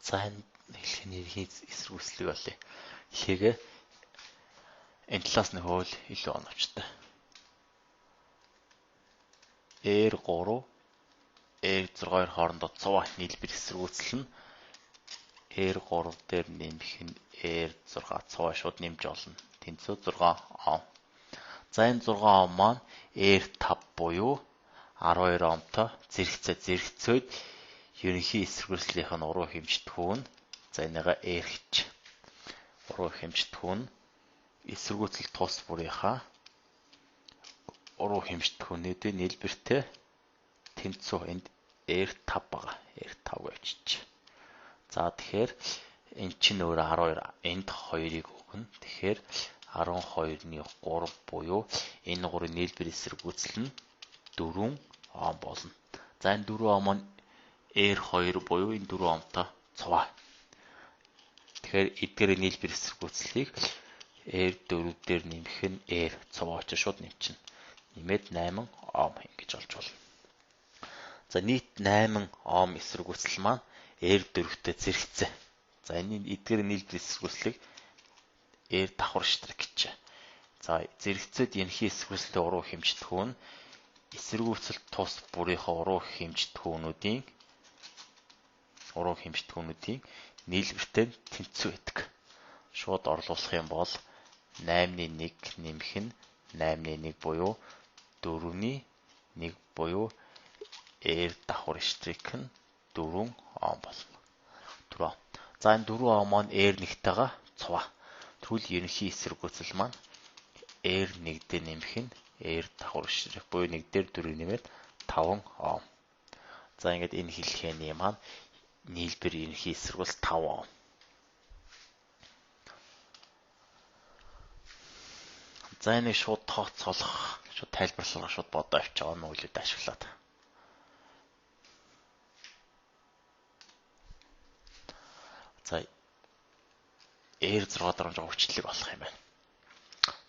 За энэ хэлхийн ерөнхий эсэргүүцлийг олъё. Хэлхийгээ энэ талаас нь хөвөл илүү оновчтой. R3 R6 хоёр хоорондоо цуваа нийлбэр эсэргүүцэл нь R3 дээр нэмэх нь R6 цуваа шууд нэмж олно. Тэнцүү 6 Ом. За энэ 6 Ом маань R5 буюу 12 Омтой зэрэгцээ зэрэгцээд ерөнхий эсэргүүцлийнх нь уруу хэмжтгүү нь за энийгээ R гэж. Уруу хэмжтгүү нь эсэргүүцэл тус бүрийнхаа уруу хэмжтгүүнүүдийн нийлбэртэй тэнцүү энд R5 байгаа. R5 гэж. За тэгэхээр эн чинь өөрөө 12 энд 2-ыг өгнө. Тэгэхээр 12-ны 3 буюу энэ 3-ын нийлбэр эсэргүүцэл нь 4 Ом болно. За энэ 4 Ом нь R2 буюу энэ 4 Омтой цуваа. Тэгэхээр эдгээр нийлбэр эсэргүүцлийг R4 дээр нэмэх нь R цуваа очиж шууд нэмчихнэ. Нэмээд 8 Ом ингэж олж болно. За нийт 8 Ом эсэргүүцэл маань R4-тэй зэрэгцээ. За энэ эдгээр нийлбэр эсэргүүцлийг R давхар штрих гэж. За зэрэгцээд ерөнхий эсэргүүцлийн уруу хэмжтгүү нь эсэргүүцэл тус бүрийнхээ уруу хэмжтгүүнүүдийн нийлбэртэй тэнцүү байдаг. Шууд орлуулах юм бол 8-ны 1 нэмэх нь 8-ны 1 буюу 4-ний 1 буюу R давхар штрих нь 4 Ом болно. 4 Ом. За энэ 4 Ом маань R1-тэйгээ цуваа. Тэгвэл ерөнхий эсэргүүцэл маань R1 дээр нэмэх нь R давхар штрих буюу 1 дээр 4 нэмээд 5 Ом. За ингээд энэ хэлхээний маань нийлбэр ерөнхий эсэргүүцэл 5 Ом. За энийг шууд тооцоолох, шууд тайлбарлах, шууд бодоо авч байгаа нүүлүүд ашиглаад. За R6 дарамжаа хүчлэг олох юм байна.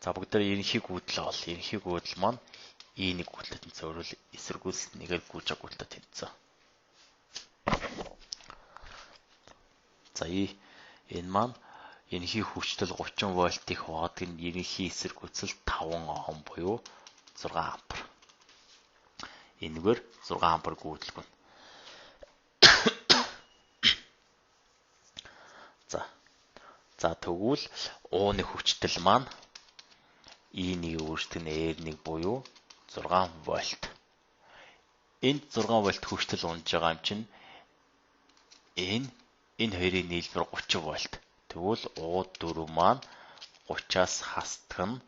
За бүгдээр ерөнхий гүйдэл ол. Ерөнхий гүйдэл маань E1 гүйдэлтэй тэнцээ. Өөрөөр эсэргүүцэл нэгээр гүйж байгаа гүйдэлтэй тэнцээ. За энэ маань ерөнхий хүчтэл 30 вольтыг хуваадаг нь ерөнхий эсэргүүцэл 5 Ом буюу 6 ампер. Энэгээр 6 ампер гүйдэлгүн. За тэгвэл ууны хүчтэл маань E1 өөрсдөг нь R1 буюу 6 вольт. Энд 6 вольт хүчтэл унж байгаа юм чинь энэ хоёрын нийлбэр 30 вольт. Тэгвэл U4 маань 30-аас хасдаг нь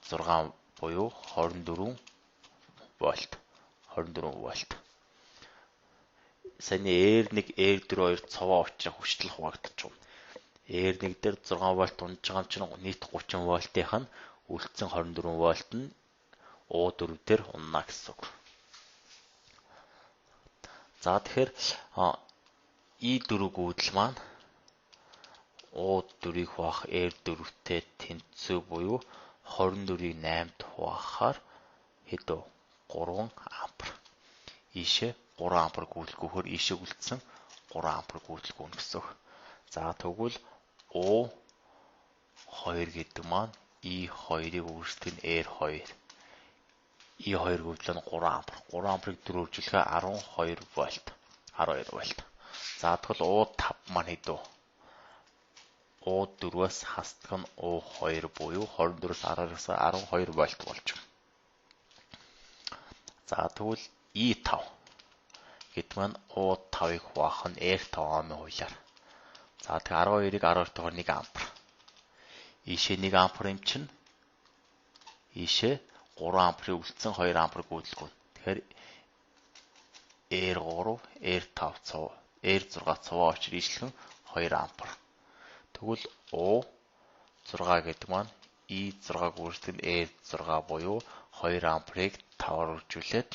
6 буюу 24 вольт. 24 вольт. Саяны R1, R4 хоёр цовоо учраас хүчтэл хуваагдчих юм. R1 дээр 6 вольт унж байгаа юм чинь нийт 30 вольтынх нь үлдсэн 24 вольт нь U4 дээр унна гэсэн үг. За тэгэхээр I4 гүйдэл маань U4-ийг хуваах R4-тэй тэнцүү буюу 24-ийг 8-д хуваахаар хэд вэ? 3 ампер. Ийшээ 3 ампер гүйдэлгүйхээр ийшээ үлдсэн 3 ампер гүйдэлгүүнэ гэсэн үг. За тэгвэл U2 гэдэг маань I2-ыг өөрсдөг нь R2. I2 гүйдэл нь 3 ампер. 3 амперыг 4 үржүүлэхээр 12 вольт. 12 вольт. За тэгвэл U5 маань хэд вэ? U4-өөс хасдаг нь U2 буюу 24-өөс 12-аас 12 вольт болж байна. За тэгвэл I5 гэдэг маань U5-ыг хуваах нь R5 омын хуулиар. За тэгэхээр 12-ыг 12-тойгоор 1 ампер. Ийшээ 1 ампер юм чинь ийшээ 3 амперыг үлдсэн 2 ампер гүйдэлгүүнэ. Тэгэхээр R3, R5 цов, R6 цовоо очир ийшлэн 2 ампер. Тэгвэл U6 гэдэг маань I6 гүйцэтгэх нь R6 буюу 2 амперыг 5-аар үржүүлээд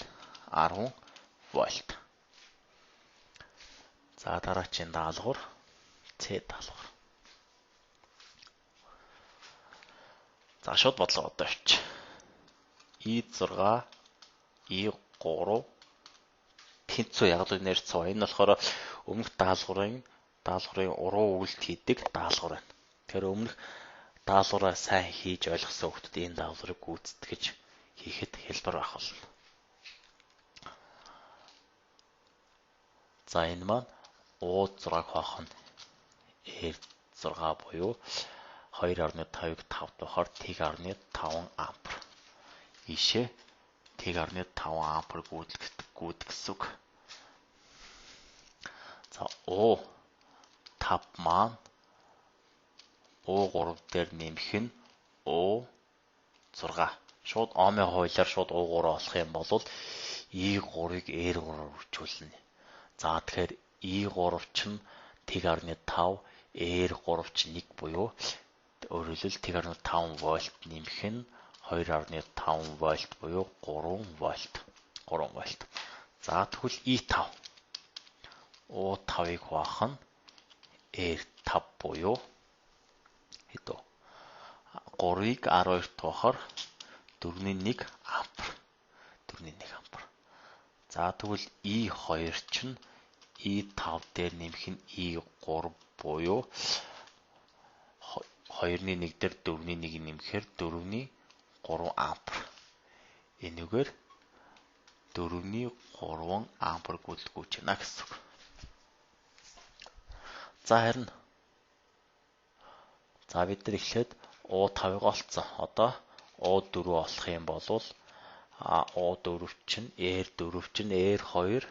10 вольт. За дараагийн даалгавар C даалгавар. За шууд бодлого одоо авч. I6 I3 Тэнцүү яг л нэр цоо. Энэ болохоор өмнөх даалгаврын уруу өгөлт хийдэг даалгавар байна. Тэгэхээр өмнөх даалгавраа сайн хийж ойлгосон хүмүүс энэ даалгаврыг гүйцэтгэж хийхэд хялбар байх болно. За энэ маань U6 хавах нь R6 буюу 2.5-ыг 5 дахаар 1.5 ампер. Ийшээ 1.5 ампер гүйдэг гэсэн үг. За U5 маань U3 дээр нэмэх нь U6. Шууд Омын хуулиар шууд U3 олох юм бол I3-ыг R3-аар үржүүлнэ. За тэгэхээр I3 чинь 1.5, R3 чинь 1 буюу өөрөөр хэлбэл 1.5 вольт нэмэх нь 2.5 вольт буюу 3 вольт. 3 вольт. За тэгвэл I5 U5-ыг хуваах нь R5 буюу хэд вэ? 3-ыг 12 туухаар 4.1 ампер. 4.1 ампер. За тэгвэл I2 чинь I5 дээр нэмэх нь I3 буюу 2.1 дээр 4.1 нэмэхээр 4.3 ампер. Энэгээр 4.3 ампер гүйлгүүж байна гэсэн үг. За харин за бид нар эхлээд U5-ыг олцсон. Одоо U4 олох юм бол U4 чинь R4 чинь R2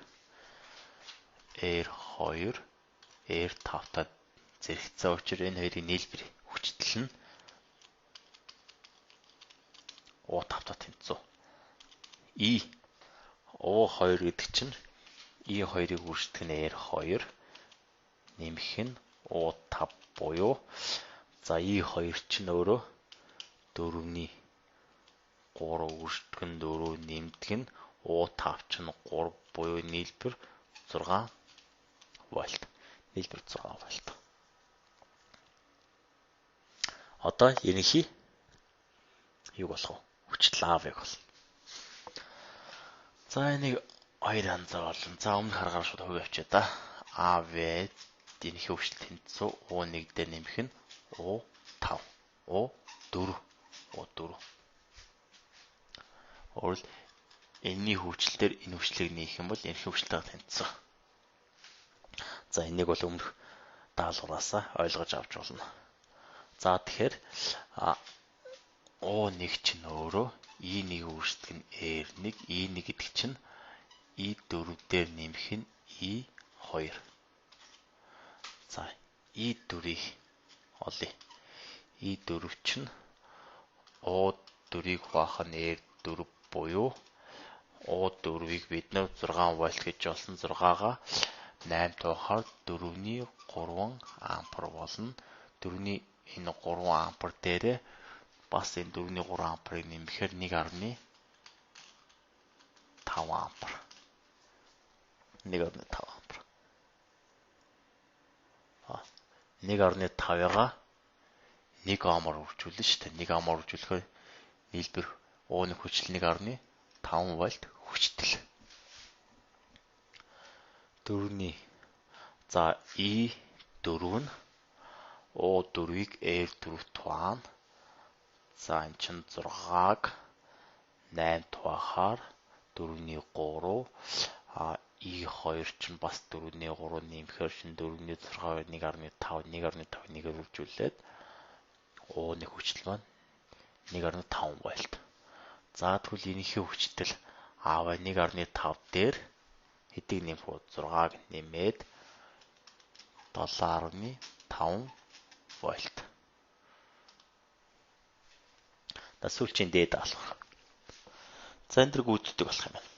R2 R5-таа зэрэгцсэн учраас энэ хоёрын нийлбэр хүчтэл нь U5-таа тэнцүү. I U2 гэдэг чинь I2-ыг үрждэг нь R2 нэмэх нь U5 буюу за I2 чинь өөрөө 4-ний 3 үрждэг нь 4 нэмдэг нь U5 чинь 3 буюу нийлбэр 6 вольт. Нийлбэр 6 вольт. Одоо ерөнхий юу болох вэ? Хүчтэл АВ-ыг болно. За энийг хоёр янзаар олно. За өмнөх аргаар шууд хувь авчаа да. АВ ерөнхий хүчтэл тэнцүү U1 дээр нэмэх нь U5, U4, U4. Өөрөлд энэний хүчлэлээр энэ хүчлийг нээх юм бол ерөнхий хүчлэлтэйгээ тэнцсэн. За энийг бол өмнөх даалгавраасаа ойлгож авч болно. За тэгэхээр U1 чинь өөрөө I1 үрждэг нь R1, I1 гэдэг чинь I4 дээр нэмэх нь I2. За I4-ийг олъё. I4 чинь U4-ийг хуваах нь R4 буюу U4-ийг бид нэр 6 вольт гэж олсон. 6-гаа 8 туухаар 4-ний 3 ампер болно. 4-ний энэ 3 ампер дээрээ бас энэ 4-ний 3 амперыг нэмэхээр 1.5 ампер. 1.5 ампер. 1.5-ыг 1 омоор үржүүлнэ шүү дээ. 1 омоор үржүүлэхээр нийлбэр U-ны хүчил 1.5 вольт хүчтэл. 4-ний за I4 нь U4-ыг R4 туаана. За эн чинь 6-аг 8 туахаар 4-ний 3, а I2 чинь бас 4-ний 3 нэмэхээр чинь 4-ний 6 1.5 1.5 нэгээр үржүүлээд U-ны хүчил маань 1.5 вольт. За тэгвэл энэхийн хүчтэл АВ 1.5 дээр хэдийг нэмэх вэ? 6-аг нэмээд 7.5 вольт. За сүүлчийн D даалгавар. За энэ дэр гүйцэтгэх болох юм байна.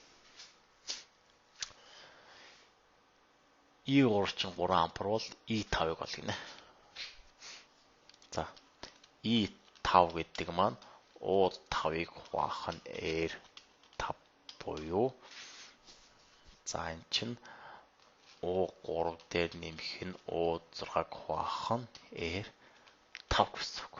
I3 чинь 3 ампер бол I5-ыг олно гинэ. За I5 гэдэг маань U5-ыг хуваах нь R5 буюу за энэ чинь U3 дээр нэмэх нь U6-г хуваах нь R5 гэсэн үг.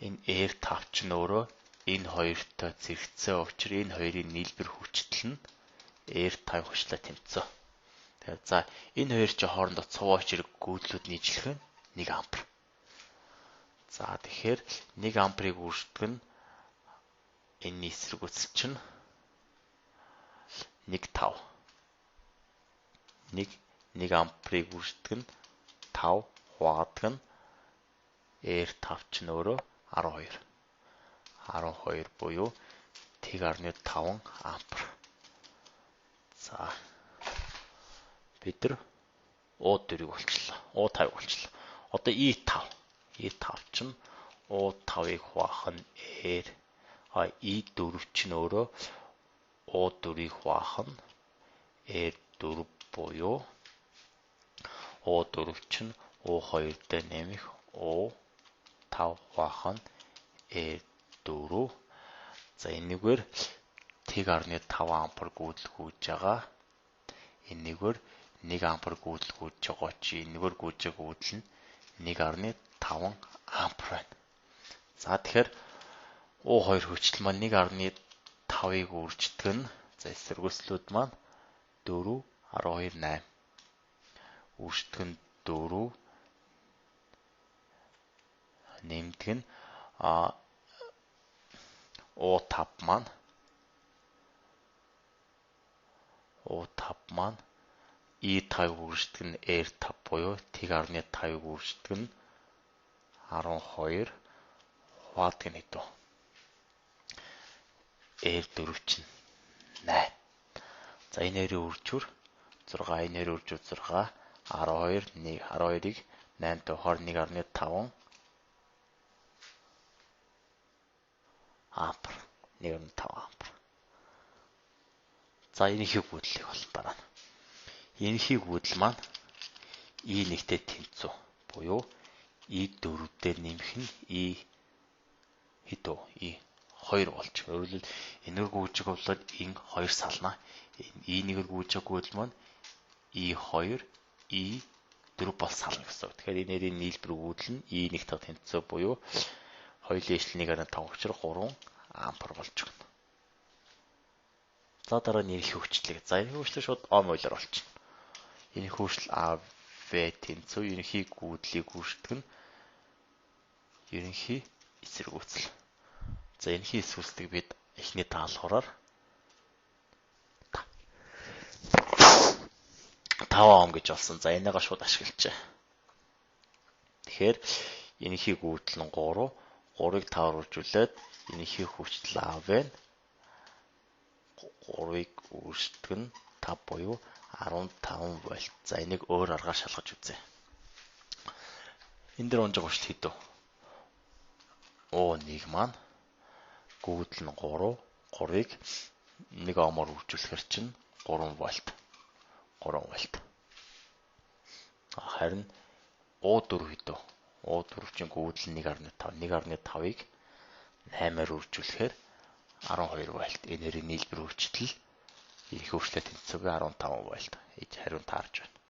Энэ R5 чинь өөрөө энэ хоёртой зэрэгцсэн учраас энэ хоёрын нийлбэр хүчтэл нь R5 хүчлээ тэнцүү. Тэгэхээр за энэ хоёр чинь хоорондоо цуваа очрог гүйдлүүд нийжлэх нь 1 ампер. За тэгэхээр 1 амперыг үрждэг нь энэ эсэргүүцэл чинь 1.5. 1 амперыг үрждэг нь 5 хуваадаг нь R5 чинь өөрөө 12. 12 буюу 1.5 ампер. За бид нар U4-ийг олчлоо. U5-ыг олчлоо. Одоо I5. I5 чинь U5-ыг хуваах нь R. I4 чинь өөрөө U4-ыг хуваах нь R4 буюу U4 чинь U2 дээр нэмэх U5 хуваах нь R4. За энэгээр 1.5 ампер гүйдэл гүйж байгаа. Энэгээр 1 ампер гүйдэл гүйж байгаа чи энэгээр гүйж байгаа гүйдэл нь 1.5 ампер байна. За тэгэхээр U2 хүчил маань 1.5-ыг үрждэг нь за эсэргүүцлүүд маань 4 12 8. Үрждэг нь 4 нэмдэг нь U5 маань U5 маань I5-ыг үрждэг нь R5 буюу 1.5-ыг үрждэг нь 12 хуваадаг нь хэдв? R4 чинь 8. За энэ хоёрын үржүүр 6, энэ хоёрын үржүүр 6, 12 1, 12-ыг 8 тавихаар 1.5 ампер. 1.5 ампер. За энэхий гүйдлийг бол дараа нь. Энэхий гүйдэл маань I1-тэй тэнцүү буюу I4 дээр нэмэх нь I хэдв? I2 болж. Өөрөөр хэлбэл энээр гүйж байгаа бол ин 2 сална. I1-ээр гүйж байгаа гүйдэл маань I2 I4 бол сална гэсэн үг. Тэгэхээр энэ хоёрын нийлбэр гүйдэл нь I1-тэй тэнцүү буюу хоёулын ижил 1.5 учраас 3 ампер болж өгнө. За дараа нь ерөнхий хүчлэг. За ерөнхий хүчлэг шууд Ом ойлоор олчихно. Ерөнхий хүчил AV тэнцүү ерөнхий гүйдлийг үрждэг нь ерөнхий эсэргүүцэл. За ерөнхий эсэргүүцлийг бид эхний даалгавраар 5 Ом гэж олсон. За энийгээ шууд ашиглажээ. Тэгэхээр ерөнхий гүйдэл нь 3, 3-ыг 5-аар үржүүлээд ерөнхий хүчил AV нь 3-ыг үрждэг нь 5 буюу 15 вольт. За энийг өөр аргаар шалгаж үзье. Энэ дээр унж байгаа хүчил хэд вэ? U1 маань гүйдэл нь 3, 3-ыг 1 омоор үржүүлэхээр чинь 3 вольт. 3 вольт. Харин U4 хэд вэ? U4 чинь гүйдэл нь 1.5, 1.5-ыг 8-аар үржүүлэхээр 12 вольт. Энэ хоёрын нийлбэр хүчил ерөнхий хүчлээ тэнцвэрээ 15 вольт. Иж хариу таарж байна.